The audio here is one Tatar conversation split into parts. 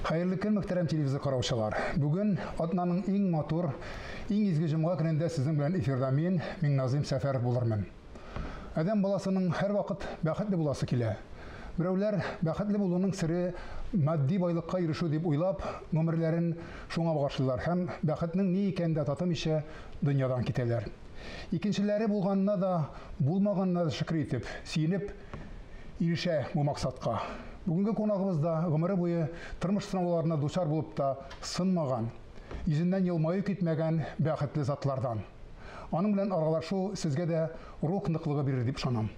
Хәерле көн, мөхтәрәм телевизор караучылар. Бүген атнаның иң матур, иң изге җомга көнендә сезнең белән эфирда мин, Миңназыйм Сәфәров булырмын. Адәм баласының һәрвакыт бәхетле буласы килә. Берәүләр бәхетле булуның сере матди байлыкка ирешү дип уйлап, гомерләрен шуңа багышлыйлар һәм бәхетнең ни икәнен дә татымыйча дөньядан китәләр. Икенчеләре булганына да, булмаганына да шөкер итеп, сөенеп ирешә бу максатка. Бүгенге кунагыбыз да гомере буе тормыш сынауларына дучар булып та сынмаган, йөзеннән елмаю китмәгән бәхетле затлардан. Аның белән аралашу сезгә дә рух ныклыгы бирер дип ышанам.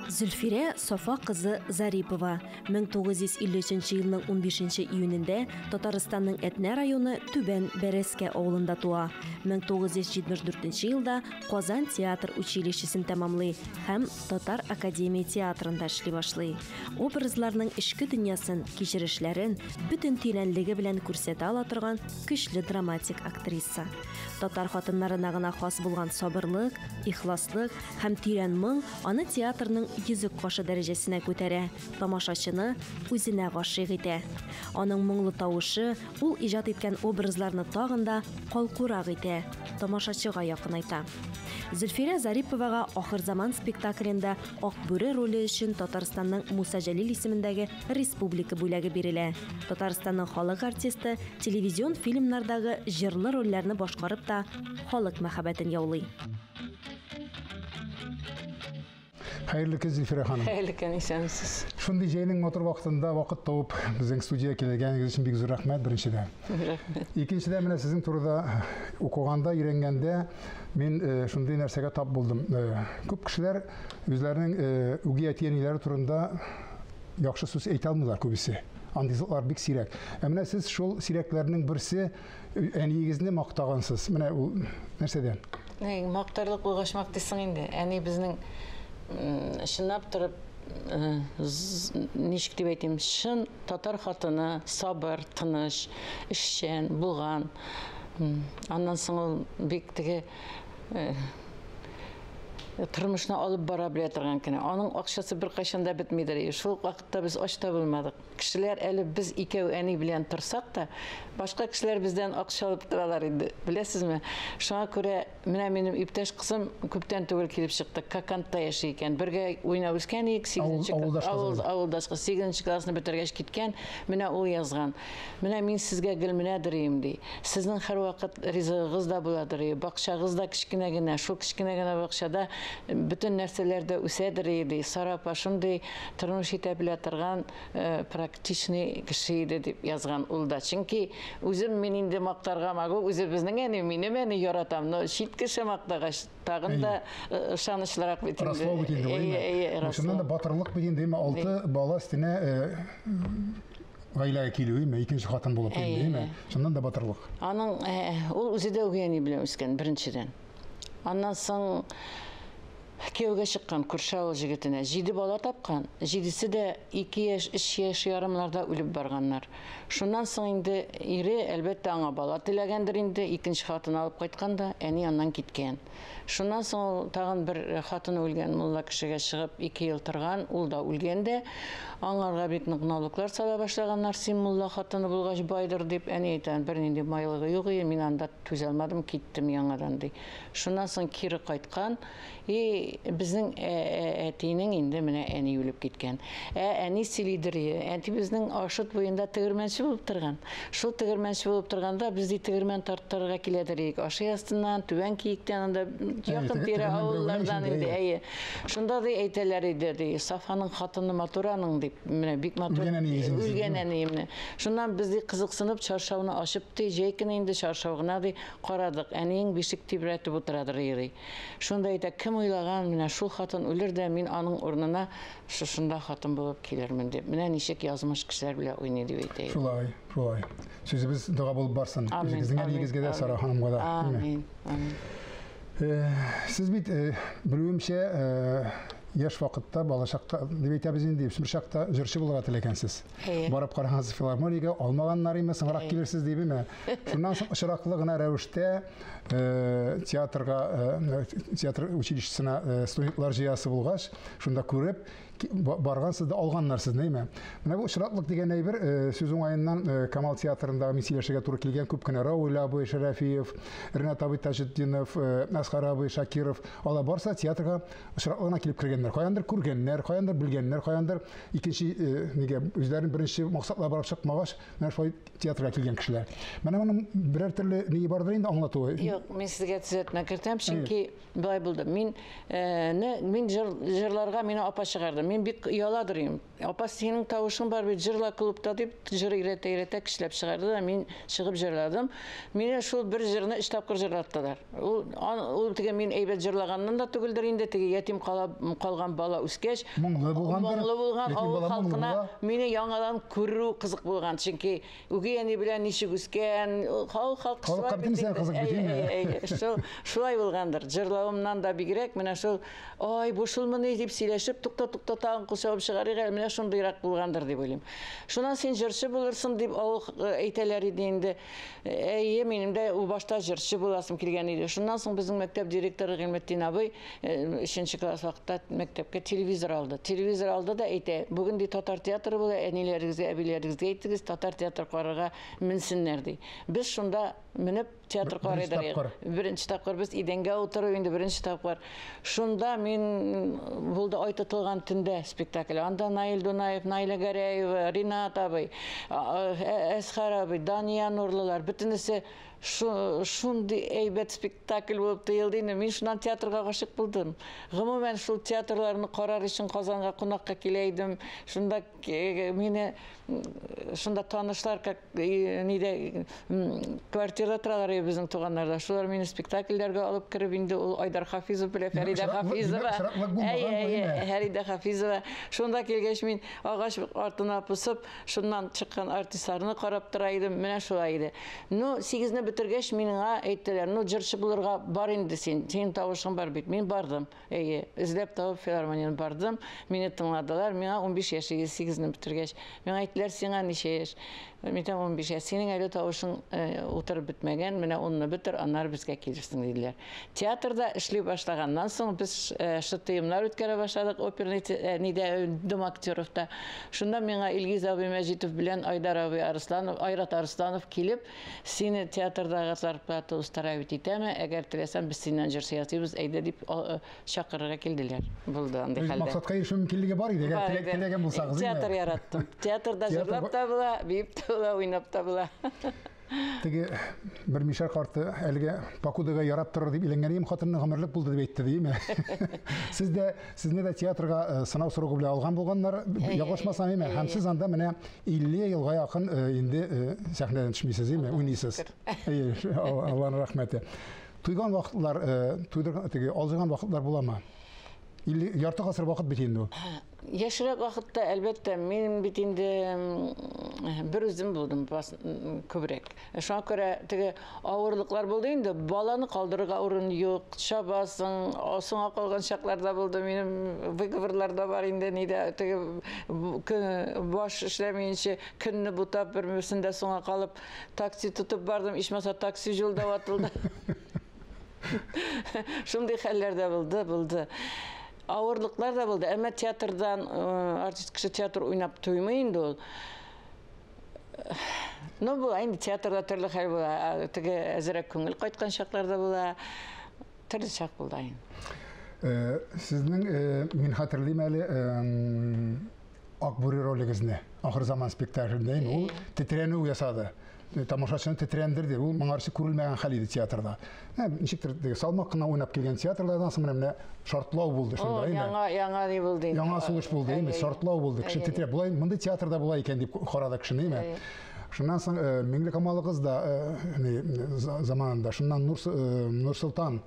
Зөлфирә Сафа кызы Зарипова 1953 елның 15 июнендә Татарстанның Әтнә районы Түбән Бәрәскә авылында туа. 1974 елда Казан театр училищесын тәмамлый һәм Татар академия театрында эшли башлый. Образларның эчке дөньясын, кичерешләрен бөтен тирәнлеге белән күрсәтә ала торган көчле драматик актриса. Татар хатыннарына гына хас булган сабырлык, ихласлык һәм тирән моң аны театрның йөзек кашы дәрәҗәсенә күтәрә, тамашачыны үзенә гашыйк итә. Аның моңлы тавышы ул иҗат иткән образларны тагын да калкурак итә, тамашачыга якынайта. Зөлфирә Зариповага Ахырзаман спектаклендә Ак бүре роле өчен Татарстанның Муса Җәлил исемендәге республика бүләге бирелә. Татарстанның халык артисты телевизион фильмнардагы җырлы рольләрне башкарып та халык мәхәббәтен яулый. Хәерле көн, Зөлфирә ханым. Хәерле көн, исәнмесез. Шундый җәйнең матур вакытында вакыт табып безнең студиягә килгәнегез өчен бик зур рәхмәт, беренчедән. Рәхмәт. Икенчедән, менә сезнең турыда укыганда, өйрәнгәндә мин шундый нәрсәгә тап булдым. Күп кешеләр үзләренең үги әти-әниләре турында яхшы сүз әйтә алмыйлар күбесе. Андый затлар бик сирәк. Ә менә сез шул сирәкләрнең берсе, әниегезне мактагансыз. Менә ул нәрсәдән? Мактарлык булгач мактыйсың инде. Әни безнең чынлап торып, ничек дип әйтим, чын татар хатыны, сабыр, тыныч, эшчән, булган. Аннан соң ул бик теге тормышны алып бара белә торган кенә. Аның акчасы беркайчан да бетмидер. Шул ук вакытта без ач та булмадык. Кешеләр әле без икәү әни белән торсак та, башка кешеләр бездән акча алып торалар инде, беләсезме? Шуңа күрә менә минем иптәш кызым күптән түгел килеп чыкты. Кокандта яши икән. Бергә уйнап үскән идек, сигезенче авылдаш кыз, сигезенче классны бетергәч киткән. Менә ул язган. Менә мин сезгә гел менәдер идем, ди. Сезнең һәрвакыт ризыгыгыз да буладыр, бакчагыз да кечкенә генә, шул кечкенә генә бакчада бөтен нәрсәләр дә үсәдер, ди. Сара апа шундый тормыш итә белә торган практичный кеше иде дип язган ул да. Чөнки үзем мин инде мактарга могу, үзебезнең әни, минем әни яратам, но чит кеше мактагач тагын да ышанычлырак бит инде. Раслау бит инде, әйе, раслау. Чыннан да батырлык бит инде, 6 бала өстенә гаиләгә килү, икенче хатын булып инде, чыннан да батырлык. Аның ул үзе дә үги әни белән үскән беренчедән. Аннан соң кияүгә чыккан күрше авыл җегетенә 7 бала тапкан, 7-се дә 2 яшь, 3 яшь ярымларда үлеп барганнар. Шуннан соң инде ире, әлбәттә, аңа бала теләгәндер инде, икенче хатын алып кайткан да, әни аннан киткән. Шуннан соң ул тагын бер хатын үлгән мулла кешегә чыгып 2 ел торган, ул да үлгән дә, аңарга бик нык налоглар сала башлаганнар, син мулла хатыны булгач байдыр дип, әни әйтә, бернинди байлыгы юк иде, мин анда түзә алмадым, киттем яңадан ди. Шуннан соң кире кайткан, и безнең әтинең инде менә әни үлеп киткән. Әни сөйлидер, әти безнең Ашыт буенда тегермәнче булып торган. Шул тегермәнче булып торганда без ди тегермән тарттырырга киләдер идек. Ашый астыннан, Түбән Киектән, анда якын тирә авыллардан инде, әйе. Шунда ди әйтәләр иде, ди, Сафаның хатыны матур аның дип, менә бик матур. Үлгән әниемне. Шуннан без ди кызыксынып чаршауны ачып ди, җәй көне инде чаршау гына ди карадык. Әниең бишек тибрәтеп утырадыр ди. Шунда әйтә, кем уйлаган, менә шул хатын үлер дә, мин аның урынына шушында хатын булып килермен дип. Менә ничек язмыш кешеләр белән уйный дип әйтә. Шулай, шулай. Сүзебез дога булып барсын. Үзегезнең әниегезгә дә, Сара ханымга да. Амин, амин. Сез бит, белүемчә, яшь вакытта, балачакта дип әйтәбез инде, үсмер чакта җырчы булырга теләгәнсез. Барып карагансыз филармониягә, алмаганнар име, соңрак килерсез дип име. Шуннан соң очраклы гына рәвештә театрга, театр училищесына студентлар җыясы булгач, шунда күреп, Баргансыз да, алганнар сезне, әйме? Менә бу очраклык дигән әйбер, сүз уңаеннан, Камал театрында мин сөйләшергә туры килгән күп кенә Рауил абый Шәрәфиев, Ренат абый Таҗетдинов, Әсхар абый Шакиров, алар барысы да театрга очраклы гына килеп кергәннәр. Каяндыр күргәннәр, каяндыр белгәннәр, каяндыр икенче нигә үзләренең беренче максатлары барып чыкмагач, менә шулай театрга килгән кешеләр. Менә моның берәр төрле ние бардыр инде аңлатуы. Юк, мин сезгә төзәтмә кертәм, чөнки болай булды. Мин не, мин җырларга мине апа чыгарды. Мин бик ояладыр идем. Апа, синең тавышың бар бит, җырла клубта дип, җыр өйрәтә-өйрәтә көчләп чыгарды да, мин чыгып җырладым. Мине шул бер җырны 3 тапкыр җырлаттылар. Ул теге мин әйбәт җырлаганнан да түгелдер инде, теге ятим калган бала үскәч, Моңлы булгандыр. Моңлы булган Ятим авыл бала моңлы халкына була. мине яңадан күрү кызык булган. Чөнки үги әни белән ничек үскән, авыл халкы Халыкка шулай бөтен бит нәрсә инде. кызык бит инде. Әй, әй, әй, шулай булгандыр. Җырлавымнан да бигрәк, менә шул, ай, бу шулмыни дип сөйләшеп, тукта, тукта, тагын кул чабып чыгарыйк әле, менә шундыйрак булгандыр дип уйлыйм. Шуннан син җырчы булырсың дип авыл әйтәләр иде инде. Әйе, минем дә ул башта җырчы буласым килгән иде. Шуннан соң безнең мәктәп директоры Гыйльметдин абый 3 класс вакытта мәктәпкә телевизор алды. Телевизор алды да әйтә, бүген ди татар театры була, әниләрегезгә, әбиләрегезгә әйтегез, татар театры карарга менсеннәр ди. Без шунда менеп театр Беренче карыйдыр. тапкыр. Беренче тапкыр без идәнгә утырып инде беренче тапкыр. Шунда мин булды Ай тотылган төндә спектакль. Анда Наил Дунаев, Наилә Гәрәева, Ринат абый, Әсхар абый, Дания Нурлылар, бөтенесе шундый әйбәт спектакль булып тоелды инде. Мин шуннан театрга гашыйк булдым. Гомумән шул театрларны карар өчен Казанга кунакка килә идем. Шунда мине шунда танышлар, как, нидә, квартирада торалар иде безнең туганнарда. Шулар мине спектакльләргә алып кереп инде ул Айдар Хафизов белән Фәридә Хафизова. Димәк, очраклык булмаган Әй, бу, әй, әйме? Фәридә Хафизова. Шунда килгәч мин агач артына посып, шуннан чыккан артистларны карап тора идем. Менә шулай иде. Ну, 8-не бетергәч миңа әйттеләр, ну, җырчы булырга бар инде син, синең тавышың бар бит. Мин бардым. Әйе, эзләп табып филармонияне бардым. Мине тыңладылар. Миңа 15 яшь иде, 8-не бетергәч. Миңа әйттеләр, сиңа ничә яшь? Мин әйтәм, 15 яшь. Синең әле тавышың утырып бетмәгән, менә 10-ны бетер, аннары безгә килерсең, диделәр. Театрда эшли башлаганнан соң без шытыйымнар үткәрә башладык, оперный нидә, Дом актеровта. Шунда миңа Илгиз абый Мәҗитов белән Айдар абый Арысланов, Айрат Арысланов килеп, сине театрдагы зарплата устраивать итәме? Әгәр теләсәң, без синнән җырчы ясыйбыз, әйдә дип, чакырырга килделәр. Булды андый Үз хәлдә. Максатка ирешү мөмкинлеге бар иде, әгәр Бар иде. теләгән булсагыз, Театр әйме? яраттым. Театрда Театр җырлап та була, биеп тә була, уйнап та була. Теге бер мишәр карты әлегә Покудага ярап торыр дип иләнгән идем, хатынның гомерлек булды дип әйтте, димме? Сез дә, сезне дә театрга сынау срогы белән алган булганнар, ялгышмасам, әйме? Һәм сез анда менә 50 елга якын инде сәхнәдән төшмисез, әйме? Аллаһ Уйныйсыз. шөкер. Әйе, Аллаһның рәхмәте. Туйган вакытлар, туйдырган, теге алҗыган вакытлар буламы? 50, ярты гасыр вакыт бит инде ул. Яшьрәк вакытта, әлбәттә, мин бит инде бер үзем булдым күбрәк. Шуңа күрә теге авырлыклар булды инде, баланы калдырырга урын юк, чабасың, соңга калган чаклар да булды, минем выговорлар да бар инде, нидә теге баш эшләмәенчә көнне бутап, бер-берсендә соңга калып, такси тотып бардым, ичмаса такси юлда ватылды. Шундый хәлләр дә булды, булды. Авырлыклар да булды, әмма театрдан артист кеше театр уйнап туймый инде ул. Ну, була инде театрда төрле хәл була, теге әзрәк күңел кайткан чаклар да була. Төрле чак булды инде. Сезнең, мин хәтерлим әле, Акбүре ролегезне, Ахыр заман спектаклендә инде ул тетрәнү ясады. Тамашачыны тетрәндерде. Ул моңарчы күрелмәгән хәл иде театрда. Ничектер теге салмак кына уйнап килгән театрлардан соң менә шартлау булды шунда, О, әйме? яңа ни булды инде. Яңа сулыш булды, әйме? Шартлау булды. Кеше тетрәп, болай мондый театрда була икән дип карады кешене, әйме? Шуннан соң Миңлекамалыгыз да заманында, шуннан Нурсолтан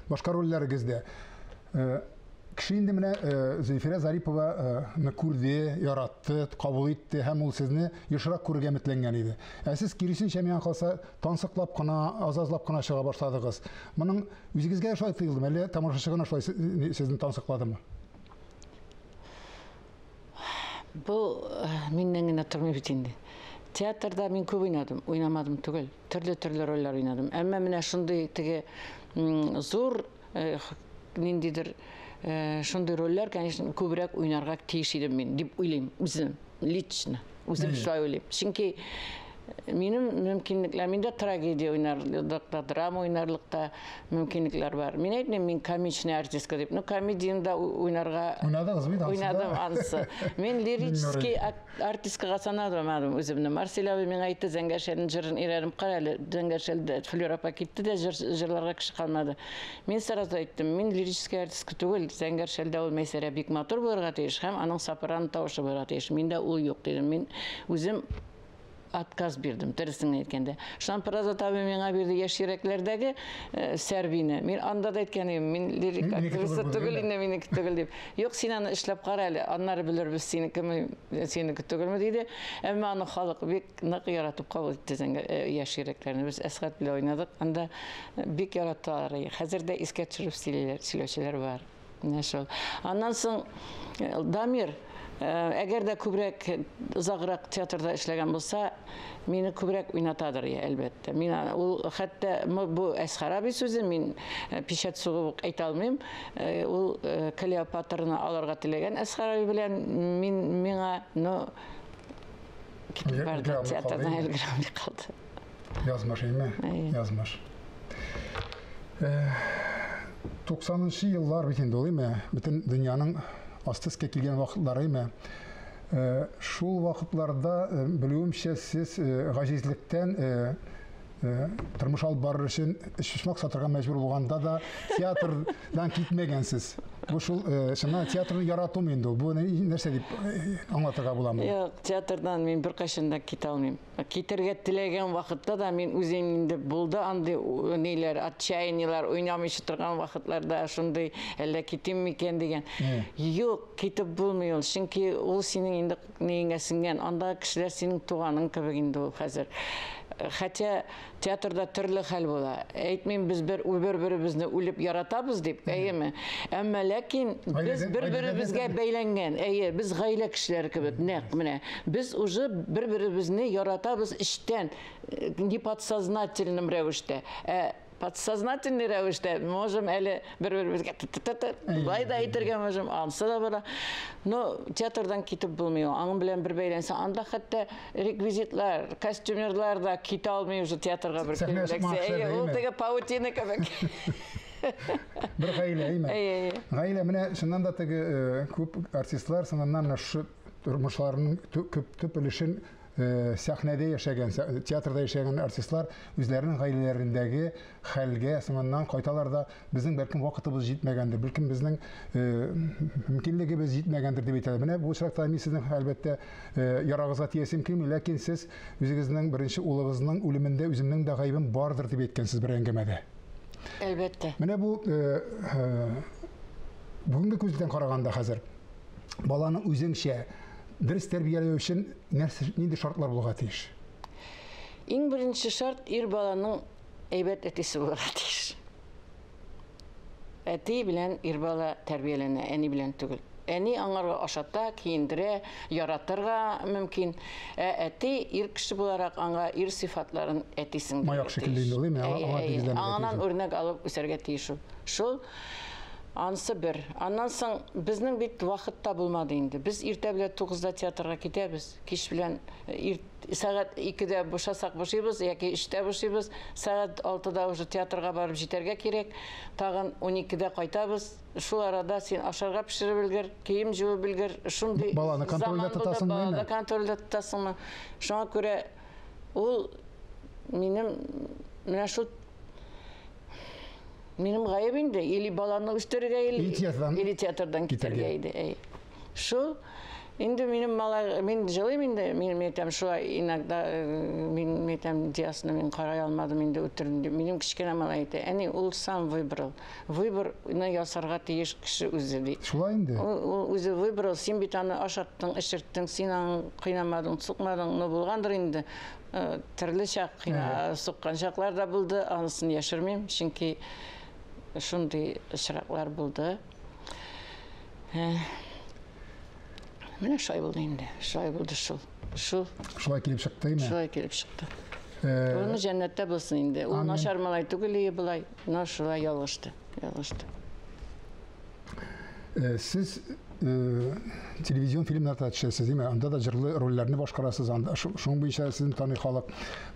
башка рольләрегездә. Кеше инде менә Зөлфирә Зарипова күрде, яратты, кабул итте һәм ул сезне ешрак күрергә өметләнгән иде. Ә сез киресенчә миңа калса тансыклап кына, аз-азлап кына чыга башладыгыз. Моның үзегезгә шулай тоелдымы, әллә тамашачы гына шулай сезне тансыкладымы? Бу миннән генә тормый бит инде. Театрда мин күп уйнадым, уйнамадым түгел. Төрле-төрле рольләр уйнадым. Әмма менә шундый теге зур ниндидер Шундый рольләр, конечно, күбрәк уйнарга тиеш идем мин, дип уйлыйм үзем, лично. Үзем шулай уйлыйм. Чөнки минем мөмкинлекләр, миндә трагедия уйнарлык та, драма уйнарлык та мөмкинлекләр бар. Мин әйтмим, мин комичный артистка дип. Ну, комедияне дә уйнарга Уйнадыгыз бит ансы. Уйнадым ансы. Мин лирический артисткага санадым үземне. Марсель абый миңа әйтте, Зәңгәр шәлнең җырын өйрәнеп кара әле. Зәңгәр шәлдә Флюр апа китте дә җырларга кеше калмады. Мин сразу әйттем, мин лирический артистка түгел, Зәңгәр шәлдә ул Мәйсәрә бик матур булырга тиеш һәм аның сопрано тавышы булырга тиеш. Миндә ул юк дидем. Мин үзем отказ бирдем, дөресен әйткәндә. Шуннан Празат абый миңа бирде Яшь йөрәкләрдәге Сәрбине. Мин анда да әйткән идем, мин лирик актриса түгел инде, минеке түгел дип. Юк, син аны эшләп кара әле, аннары белербез синекеме, синеке түгелме диде. Әмма аны халык бик нык яратып кабул итте Яшь йөрәкләрне. Без Әсгать белән уйнадык, анда бик яраттылар. Хәзер дә искә төшереп сөйлиләр, сөйләүчеләр бар. Менә шул. Аннан соң Дамир, әгәр дә күбрәк озаграк театрда эшләгән булса, мине күбрәк уйнатадыр, әлбәттә. Мин ул хәтта бу Әсхар абый сүзе, мин печать сугып ук әйтә алмыйм. Ул Клеопатраны алырга теләгән Әсхар абый белән мин миңа, но китеп барды, театрдан өлгерә алмый калды. Язмыш, әйме? Язмыш. 90-нчы еллар бит инде ул, әйме? Бөтен дөньяның асты өскә килгән вакытлары, әйме? Шул вакытларда, белүемчә, сез гаҗизлектән тормыш алып барыр өчен өчпочмак сатырга мәҗбүр булганда да театрдан китмәгәнсез. Бу шул чыннан театрны ярату инде ул. Бу нәрсә дип аңлатырга буламы? Юк, театрдан мин беркайчан да китә алмыйм. Китәргә теләгән вакытта да мин үзем инде булды андый ниләр, отчаяниеләр, уйнамыйча торган вакытларда шундый әллә китим микән дигән. Юк, китеп булмый ул, чөнки ул синең инде ниеңә сеңгән, андагы кешеләр синең туганың кебек инде ул хәзер. Хотя театрда төрле хәл була. Әйтмим, без бер-беребезне үлеп яратабыз дип, әйеме? Әмма ләкин без бер-беребезгә бәйләнгән. Әйе, без гаилә кешеләре кебек, нәкъ менә. Без уже бер-беребезне яратабыз эчтән, не подсознательном рәвештә. Ә подсознательный рәвештә можем әле бер-беребезгә т-т-т-т, болай да әйтергә можем, ансы да була. Но театрдан китеп булмый ул, аның белән бер бәйләнсә, анда хәтта реквизитлар, костюмерлар да китә алмый уже театрга бер Сәхнә көн чыкмак эләксә. Әйе, ул әйме? теге паутина кебек. Бер гаилә, әйме? Әйе, әйе. Гаилә, менә чыннан да теге күп артистлар соңыннан менә шушы тормышларының күп төп өлешен сәхнәдә яшәгән, театрда яшәгән артистлар үзләренең гаиләләрендәге хәлгә соңыннан кайталар да, безнең бәлкем вакытыбыз җитмәгәндер, бәлкем безнең мөмкинлегебез җитмәгәндер дип әйтәләр. Менә бу очракта мин сезнең әлбәттә ярагызга тиясем килми, ләкин сез үзегезнең беренче улыгызның үлемендә үземнең дә гаебем бардыр дип әйткәнсез бер әңгәмәдә. Әлбәттә. Менә бу бүгенге күздән караганда хәзер баланы үзеңчә дөрес тәрбияләү өчен нәрсә, нинди шартлар булырга тиеш? Иң беренче шарт ир баланың әйбәт әтисе булырга тиеш. Әти белән ир бала тәрбияләнә, әни белән түгел. Әни аңарга ашата, киендерә, яратырга мөмкин. Ә әти ир кеше буларак аңа ир сыйфатларын әтисен Маяк шикелле инде ул, әйме? Әйе, Аңа әйе. тигезләнергә Аңаннан тиеш ул. үрнәк алып үсәргә тиеш ул. Шул анысы бер. Аннан соң безнең бит вакыт та булмады инде. Без иртә белән 9-да театрга китәбез. Кич белән сәгать 2-дә бушасак бушыйбыз, яки 3-тә бушыйбыз. Сәгать 6-да уже театрга барып җитәргә кирәк. Тагын 12-дә кайтабыз. Шул арада син ашарга пешереп өлгер, кием җуып өлгер. Шундый Баланы контрольдә заман булды, тотасыңмы, баланы әйме? контрольдә тотасыңмы? Шуңа күрә ул минем менә шул минем гаеп инде, или баланы үстерергә, Или театрдан или театрдан китәргә. китәргә иде. Әй. Шул инде минем малай, мин җылыйм инде, мин әйтәм шулай иногда, мин әйтәм Диасны мин карай алмадым инде үтердем дип. Минем кечкенә малай әйтә, әни, ул сам выбрал. Выборны ясарга тиеш кеше үзе ди. Шулай инде. Ул үзе выбрал, син бит аны ашаттың, эчерттең, син аны кыйнамадың, сукмадың, но булгандыр инде. Төрле чак суккан чаклар да булды, анысын яшермим, чөнки шундый очраклар булды. Менә шулай булды инде. Шулай булды шул. Шул. Шулай килеп чыкты, әйме? Шулай килеп чыкты. Урыны җәннәттә булсын инде. Ул Амин. начар малай түгел, ие болай, но шулай ялгышты. Ялгышты. Сез телевизион фильмнарда төшәсез, димә, анда да җырлы рольләрне башкарасыз, анда шуның буенча сезне таный халык.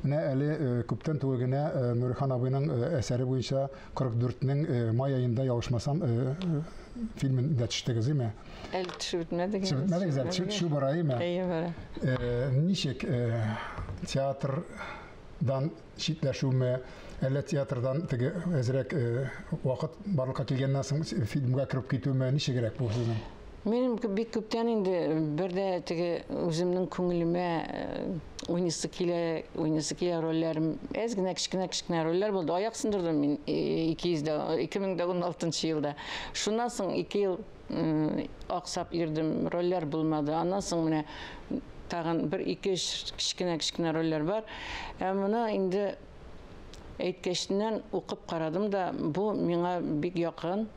Менә әле күптән түгел генә Нурихан абыйның әсәре буенча 44-нең май аенда, ялгышмасам, фильмында төштегез, димә? Әле төшеп бетмәдек. Төшеп бетмәдегез әле, төшү бара, димә? Әйе, бара. Ничек театрдан читләшүме, әллә театрдан теге әзрәк вакыт барлыкка килгәннән соң фильмга кереп китүме, ничегрәк бу сезнең? Минем бик күптән инде бер дә теге үземнең күңелемә уйныйсы килә, уйныйсы килә рольләрем, әз генә кечкенә кечкенә рольләр булды. Аяк сындырдым мин 2016 елда. Шуннан соң 2 ел аксап йөрдем, рольләр булмады. Аннан соң менә тагын бер, ике, өч кечкенә кечкенә рольләр бар. Ә моны инде әйткәченнән укып карадым да, бу миңа бик якын.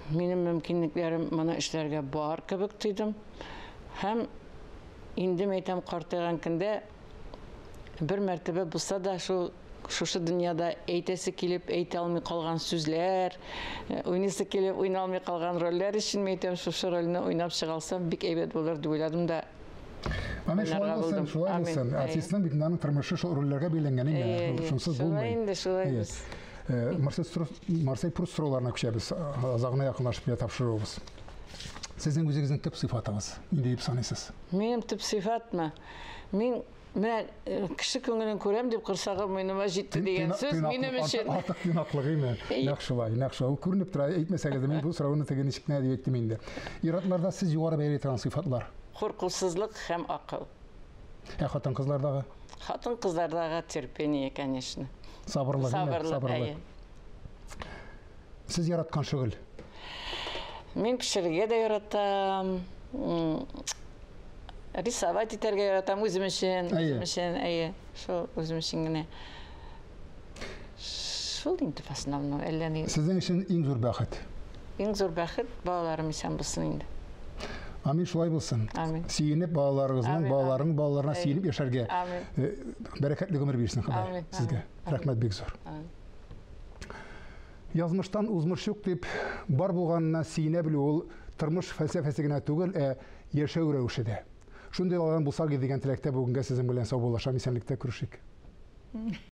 Минем мөмкинлекләрем моны эшләргә бар кебек тойдым. Һәм инде мәйтәм, картайган көндә бер мәртәбә булса да шул шушы дөньяда әйтәсе килеп әйтә алмый калган сүзләр, уйныйсы килеп уйный алмый калган рольләр өчен мәйтәм, шушы рольне уйнап чыга алсам, бик әйбәт булыр дип уйладым да. Амин, шулай булсын, шулай булсын. Артистның бит аның тормышы шул рольләргә бәйләнгән инде. Шунсыз булмый. Шулай инде, шулай без. Марсель Пруст сорауларына күчәбез. Азагына якынлашып килә тапшыруыбыз. Сезнең үзегезнең төп сыйфатыгыз нинди дип саныйсыз? Минем төп сыйфатмы? Мин менә кеше күңелен күрәм дип корсагым муеныма җитте дигән сүз минем өчен. Артык тыйнаклык име? Нәкъ шулай, нәкъ шулай. Ул күренеп тора, әйтмәсәгез дә мин бу сорауны теге ничек кенә дип әйттем инде. Ир-атларда сез югары бәяли торган сыйфатлар? Куркусызлык һәм акыл. Ә хатын-кызлардагы? Хатын-кызлардагы терпение, конечно. Сабырлык, сабырлык, әйе. Сез яраткан шөгыль? Мин пешерергә дә яратам. Рисовать итәргә яратам үзем өчен, үзем өчен, әйе. Шул үзем өчен генә. Шул инде в основном, әллә ни. Сезнең өчен иң зур бәхет? Иң зур бәхет балаларым исән булсын инде. Амин, шулай булсын. Амин. Сөенеп балаларыгызның, балаларың балаларына сөенеп яшәргә. Амин. Бәрәкәтле гомер бирсен Ходай сезгә. Рәхмәт бик зур. Амин. Язмыштан узмыш юк дип, бар булганына сөенә белү ул тормыш фәлсәфәсе генә түгел, ә яшәү рәвеше дә. Шундый алган булсак иде дигән теләктә бүгенгә сезнең белән саубуллашам, исәнлектә күрешик.